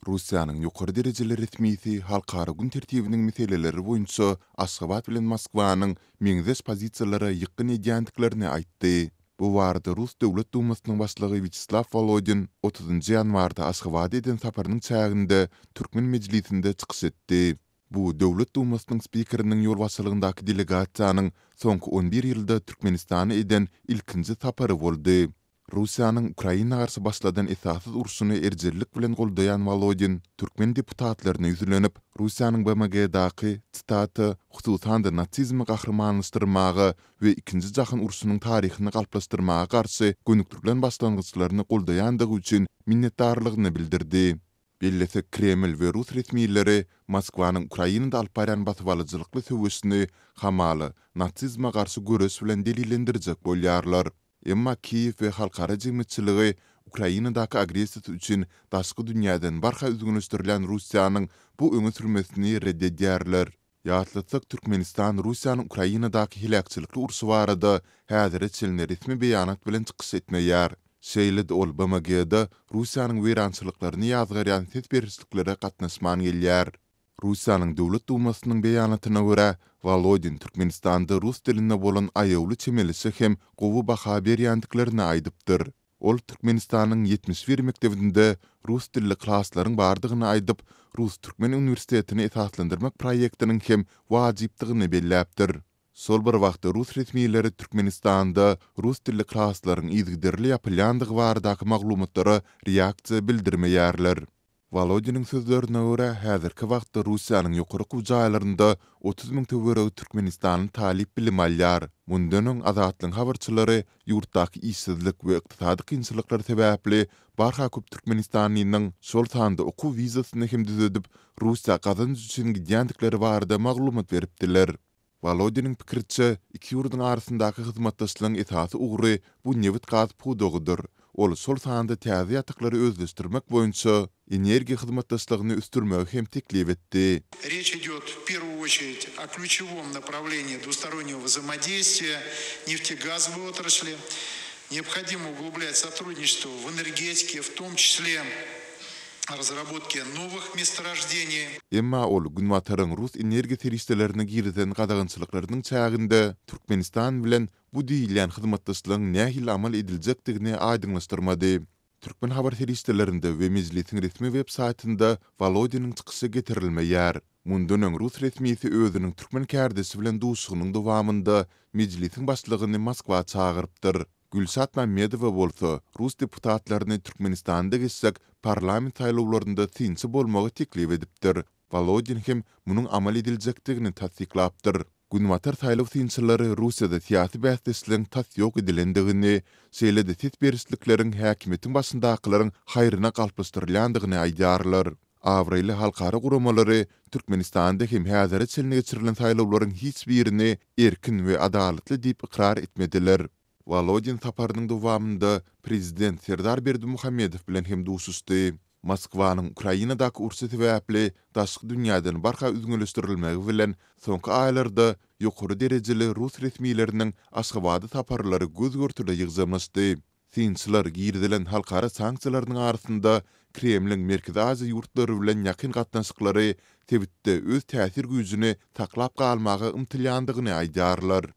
Russiýanyň ýokary derejeli resmisi halkara gün tertibiniň meseleleri boýunça Aşgabat bilen Moskwanyň meňzeş pozisiýalara ýykgyn edýändiklerini aýtdy. Bu barada Rus Döwlet Dumasynyň başlygy Wýaçeslaw Wolodin otuzynjy ýanwarda Aşgabada eden saparynyň çäginde türkmen mejlisinde çykyş etdi. Bu Döwlet Dumasynyň spikeriniň ýolbaşçylygyndaky delegasiýanyň soňky on bir ýylda Türkmenistana eden ilkinji sapary boldy. Russiýanyň Ukraina garşy başladan esassyz urşuny erjellik bilen goldaýan Wolodin türkmen deputatlaryna ýüzlenip, Russiýanyň BMG-daky, sitata, hususan-da nasizmi gahrymanlaşdyrmaga we Ikinji jahan urşunyň taryhyny galplaşdyrmaga garşy gönükdirilen başlangyçlaryny goldaýandygy üçin minnetdarlygyny bildirdi. Bellesek, Kreml we rus resmileri Moskwanyň Ukrainada alyp barýan basybalyjylykly söweşini hamala nasizme garşy göreş bilen delillendirjek bolýarlar. Emma Kiýew we halkara jemgyýetçiligi Ukrainadaky agressiýasy üçin daşky dünýäden barha üzňeleşdirilýän Russiýanyň bu öňe sürmesini ret edýärler. Ýatlatsak, Türkmenistan Russiýanyň Ukrainadaky heläkçilikli urşy barada häzire çenli resmi beýanat bilen çykyş etmeýär. Şeýle-de ol BMG-da Russiýanyň weýrançylyklaryny ýazgarýan ses berişliklere gatnaşman gelýär. Russiýanyň Döwlet Dumasynyň beýanatyna görä, Wolodin Türkmenistanda rus diline bolan aýawly çemeleşe hem gowy baha berýändiklerini aýdypdyr. Ol Türkmenistanyň 71 mekdebinde rus dilli klaslaryň bardygyny aýdyp, Rus-türkmen uniwersitetini esaslandyrmak proýektiniň hem wajypdygyny belläpdir. Şol bir wagtda rus resmileri Türkmenistanda rus dilli klaslaryň yzygiderli ýapylýandygy baradaky maglumatlara reaksiýa bildirmeýärler. Wolodiniň sözlerine görä, häzirki wagtda Russiýanyň ýokary okuw jaýlarynda 30 müň töweregi türkmenistanly talyp bilim alýar. Mundan öň Azatlygyň habarçylary ýurtdaky işsizlik we ykdysady kynçylyklar sebäpli barha köp türkmenistanlynyň, şol sanda okuw wizasyny hem düzedip, Russiýa gazanç üçin gidýändikleri barada maglumat beripdiler. Wolodiniň pikiriçe, iki ýurduň arasyndaky hyzmatdaşlygyň esasy ugry bu nebit-gaz pudagydyr. Ol şol sanda täze ýataklary özleşdirmek boýunça energiýa hyzmatdaşlygyny ösdürmegi hem teklip etdi. Reç idýot w perwuýu oçerit o klýuçewom naprawleniýi dwustoronnego wzaimodeýstwiýa neftegazowoý otrasli. Neobhodimo uglublyat sotrudniçestwo w energetike, w tom çisle razrabotke nowych mestorojdeniý. Emma ol Günbataryň rus energiýa serişdelerine girizen gadagançylyklarynyň çäginde Türkmenistan bilen bu diýilýän hyzmatdaşlygyň nähili amal ediljekdigini aýdyňlaşdyrmady. Türkmen habar serişdelerinde we Mejlisiň resmi web saýtynda Wolodiniň çykyşy getirilmeýär. Mundan öň rus resmisi özüniň türkmen kärdeşi bilen duşuşygynyň dowamynda Mejlisiň başlygyny Moskwa çagyrypdyr. Gülşat Mämmedowa bolsa rus deputatlaryny Türkmenistanda geçjek parlament saýlawlarynda synçy bolmagy teklip edipdir. Wolodin hem munuň amal ediljekdigini tassyklapdyr. Günbatar saýlaw synçylary Russiýada syýasy bäsdeşligiň tas ýok edilendigini, şeýle-de ses berişlikleriň häkimiýetiň başyndakylaryň haýryna galplaşdyrylýandygyny aýdýarlar. Abraýly halkara guramalary Türkmenistanda hem häzire çenli geçirilen saýlawlaryň hiç birini erkin we adalatly diýip ykrar etmediler. Wolodin saparynyň dowamynda prezident Serdar Berdimuhamedow bilen hem duşuşdy. Moskwanyň Ukrainadaky urşy sebäpli daşky dünýäden barha üzňeleşdirilmegi bilen soňky aýlarda ýokary derejeli rus resmileriniň Aşgabada saparlary göz-görtele ýygjamlaşdy. Synçylar girizilen halkara sanksiýalarynyň arasynda Kremliň Merkezi Aziýa ýurtlary bilen ýakyn gatnaşyklary sebitde öz täsir güýjüni saklap galmaga ymtylýandygyny aýdýarlar.